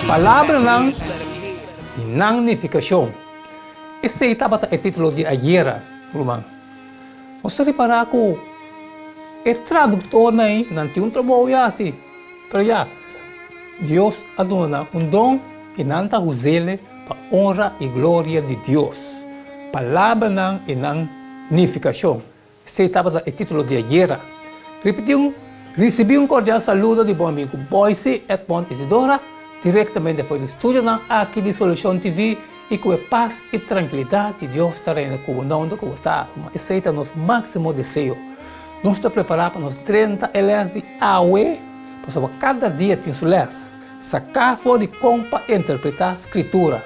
Palabranan i nan nifikashon. Esei tabata e título di ayera, ruman. Nos ta ripará ku e traduktornan ei nan tin un trabou ya hasi, pero ya, Dios a duna nan un don i nan ta us'el pa onra i gloria di Dios. Palabranan i nan nifikashon. Esei tabata e título di ayera. Ripití un Risibí un kordial saludo di bo amigu Boyce Edmond Isidora direktamente for di studionan aki di Solucion TV i ku e pas i trankilidat di Dios ta reina ku bo na unda ku bo ta. Esei ta nos máksimo deseo. Nos ta prepará pa nos drenta e lès di awe, pasobra kada dia tin su lès. Saká for di kon pa interpretá Skritura.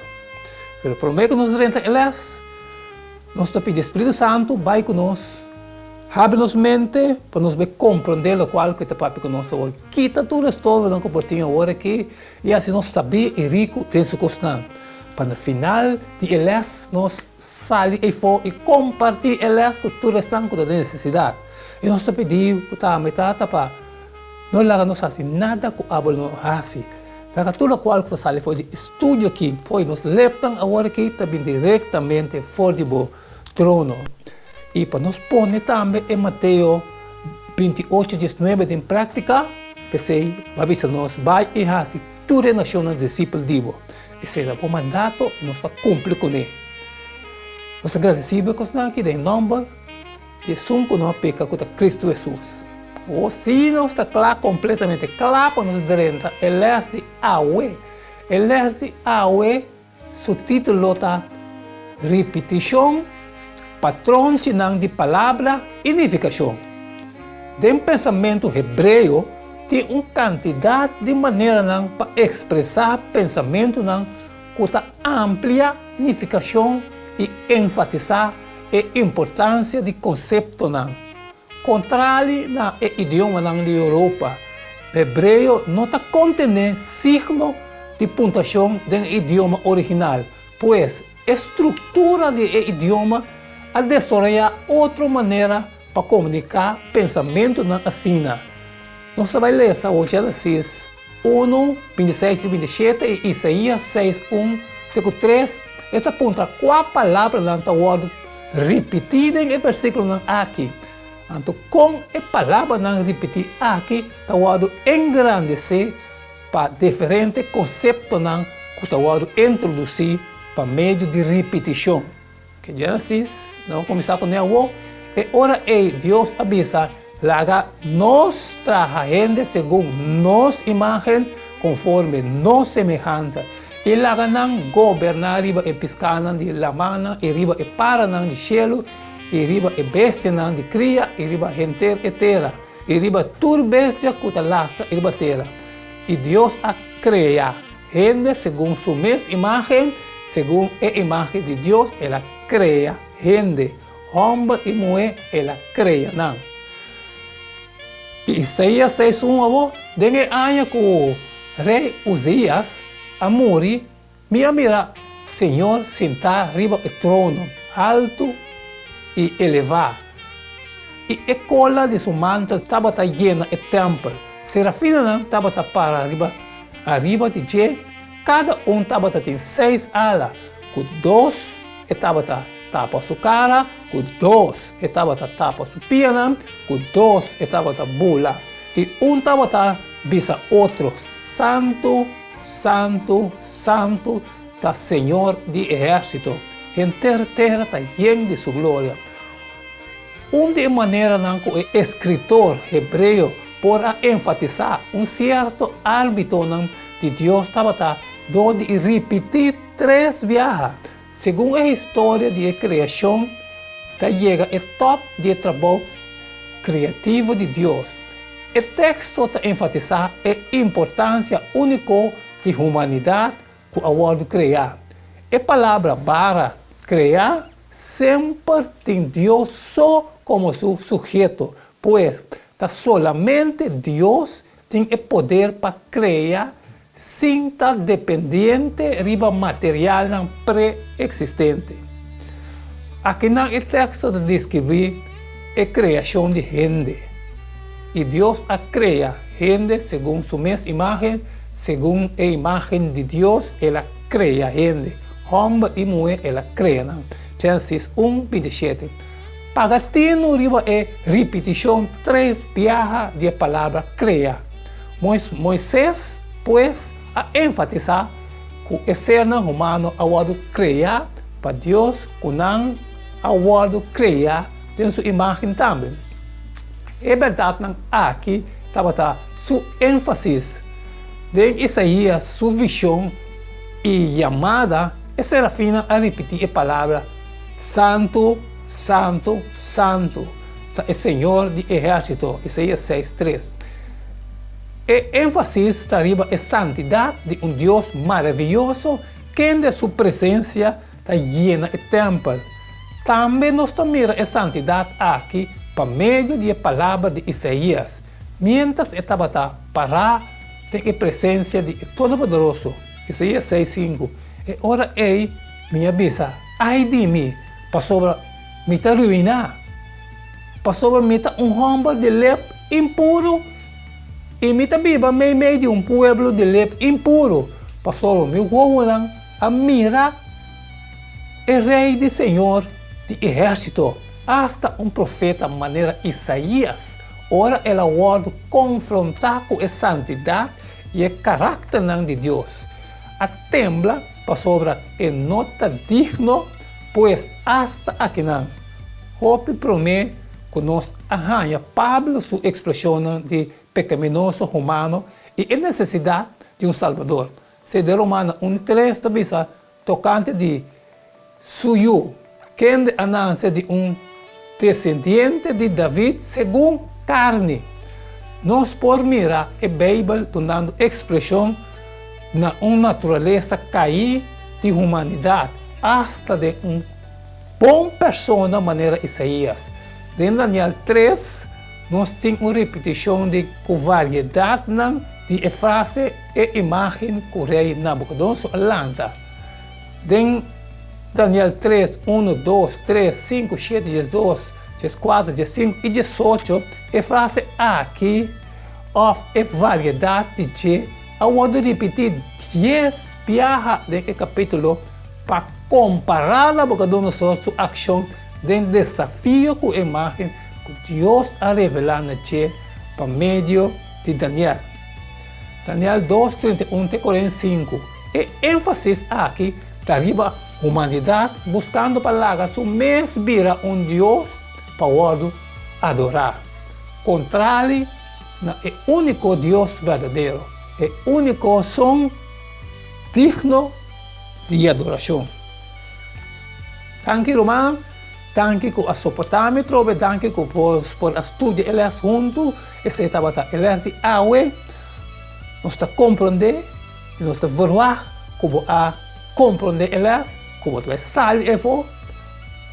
Pero promé ku nos drenta e lès, Nos ta pidi Spiritu Santu bai ku nos, habri nos mente pa nos bai komprondé lokual ku e ta papia ku nos awor. Kita tur estorbonan ku por tin awor aki i hasi nos sabí i riku den su kosnan, pa na final di e lès nos sali eifó i kompartí e lès ku tur esnan ku ta den nesesidat. I nos ta pidi ku tambe, Tata, pa no laga nos hasi nada ku abo lo no hasi. Laga tur lokual ku ta sali for di e studio aki, for di nos lepnan awor aki, ta bin direktamente for di bo trono. I pa nos pone tambe e Mateo 28, 19 den práktika, p'esei bo a bisa nos, Bai i hasi tur e nashonnan disipel di bo. Esei ta bo mandato i nos ta kumpli kuné. Nos ta gradisí bo e kosnan aki den nòmber Di esun ku no a peka ku ta Kristu Hesus. O si nos ta kla kompletamente kla pa nos drenta e lès di awe. E lès di awe su título ta Ripitishon, Patronchinan di Palabra i Nifikashon. Den pensamentu hebreo tin un kantidat di maneranan pa ekspresá pensamentunan ku ta amplia nifikashon i enfatisá e importansia di konseptonan. Kontrali na e idiomanan di Europa, hebreo no ta kontené signo di puntashon den e idioma original, pues e struktura di e idioma a desaroyá otro manera pa komuniká pensamentunan asina. Nos ta bai lesa awor Génesis unu, 26 i 27 i Isaías 6, 1 te ku 3. E ta puntra kua palabranan ta wòrdu ripití den e versíkulonan aki. Anto kon e palabranan ripití aki ta wòrdu engrandesé pa diferente konseptonan ku ta wòrdu introdusí pa medio di ripitishon. Ke Génesis, nos a kuminsá kuné awor. E ora ei Dios a bisa, Laga nos traha hende segun nos imágen, konforme nos semehansa, i laga nan goberná riba e piskánan di lamannan i riba e paranan di shelu i riba e bestianan di kria i riba henter e tera i riba tur bestia ku ta lastra riba tera. I Dios a krea. Hende segun su mes imágen, segun e imágen di Dios el a krea hende, hòmber i muhé el a krea nan. I Isaías 6 un awor, Den e aña ku rei Uzias a muri, mi a mira Señor sintá riba e trono haltu i elevá, i e kola di su mantel tabata yena e tèmpel. Serafinanan tabata para riba Ariba di dje, kada un tabata tin seis ala, ku dos e tabata tapa su kara, ku dos e tabata tapa su pianan, ku dos e tabata bula, i un tabata bisa otro, Santu, santu, santu ta Señor di ehérsito, henter tera ta yen di su gloria. Un di e maneranan ku e eskritor hebreo por a enfatisá un sierto árbitonan di Dios tabata dor di ripití tres biaha. Segun e historia di e kreashon ta yega e tòp di e trabou kreativo di Dios. E teksto ta enfatisá e importansia úniko di humanidat ku a wòrdu kreá. E palabra bara kreá semper tin Dios so komo su suheto. Pues, ta solamente Dios tin e poder pa krea sin ta dependiente riba materialnan pre-eksistente. Akinan e teksto ta deskribí e kreashon di hende. I Dios a krea hende segun su mes imágen. Segun e imágen di Dios el a krea hende, hòmber i muhé el a krea nan. Génesis un, 27. Paga tinu riba e ripitishon tres biaha di e palabra krea. Moises, pues, a enfatisá ku e sernan humano a wòrdu kreá pa Dios, ku nan a wòrdu kreá den su imágen tambe. E bèrdatnan aki tabata su énfasis. Den Isaías su vishon i yamada, e serafinnan a ripití e palabra, Santu, santu, santu ta e Señor di ehérsito, Isaías seis, tres. E énfasis ta riba e santidat di un Dios maravioso kende su presensia ta yena e tèmpel. Tambe nos ta mira e santidat aki pa medio di e palabra di Isaías, miéntras e tabata pará den e presensia di e Todopoderoso, Isaías seis, sinku, E ora ei mi a bisa, Ai di mi, pasobra mi ta ruiná, pasobra mi ta un hòmber di lep impuru i mi ta biba meimei di un pueblo di lep impuru, pasobra mi wowonan a mira e Rei di Señor di ehérsito. Asta un profeta manera Isaías, ora el a wòrdu konfrontá ku e santidat i e karakternan di Dios, a tembla pasobra e no ta digno, pues asta akinan, hopi promé ku nos a haña Pablo su ekspreshonnan di pekaminoso humano i e nesesidat di un Salbador. Sede Romano un tres ta bisa tokante di su yu, kende a nase di un desendiente di David segun karni. Nos por mira e Beibel dunando ekspreshon na un naturalesa kaí di humanidat, asta den un bon persona manera Isaías. Den Daniel tres, nos tin un ripitishon di ku variedatnan di e frase e imágen ku rei Nabukodonosor a lanta. Den Daniel tres, unu, dos, tres, sinku, shete, diesdos, dieskuater, diessinku i diesocho, e frase aki òf e variedat di dje a wòrdu ripití dies biaha den e kapítulo pa kompará Nabukodonosor su akshon den desafio ku e imágen ku Dios a revelá na dje pa medio di Daniel. Daniel dos, 31 te 45, E énfasis aki ta riba humanidat buskando pa laga su mes bira un dios pa wòrdu adorá, kontrali na e úniko Dios berdadero, e úniko son digno di adorashon. Danki ruman, danki ku a soportá mi trobe, danki ku bos por a studia e lès huntu, esei tabata e lès di awe. Nos ta komprondé i nos ta verwagt ku bo a komprondé e lès, ku bo ta bai sali efo,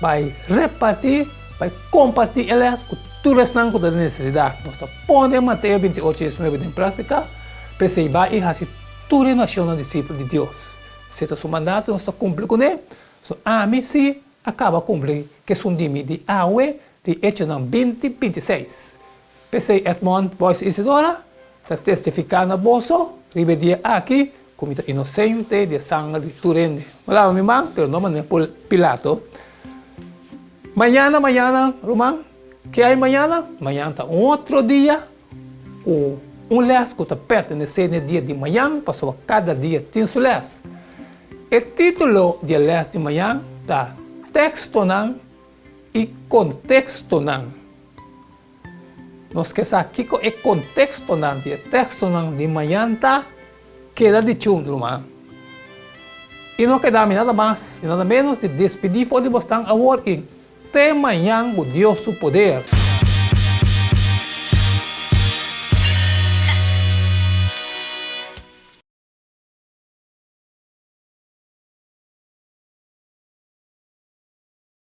bai repartí, bai kompartí e lès ku tur esnan ku ta den nesesidat. Nos ta pone Mateo 28, 19 den práktika, p'esei bai i hasi tur e nashonnan disipel di Dios. Si ta su mandato nos ta kumpli kuné. So ami si a kaba kumpli ku esun di mi di awe di Echonan 20, 26. P'esei Edmond Boyce Isidora ta testifiká na boso riba e dia aki ku mi ta inosente di e sanger di tur hende. Mi a laba mi man, pero no manera Pilato. Mañana, mañana, ruman, ke hay mañana? Mañana ta un otro dia ku un lès ku ta pertenesé n'e dia di mañan, pasobra kada dia tin su lès. E título di e lès di mañan ta Tekstonan i Kontekstonan. Nos ke sa kiko e kontekstonan di e tekstonan di mañan ta, keda di chun, ruman. I no keda mi nada mas i nada menos di despidí for di bosnan awor i te mañan ku Dios su poder.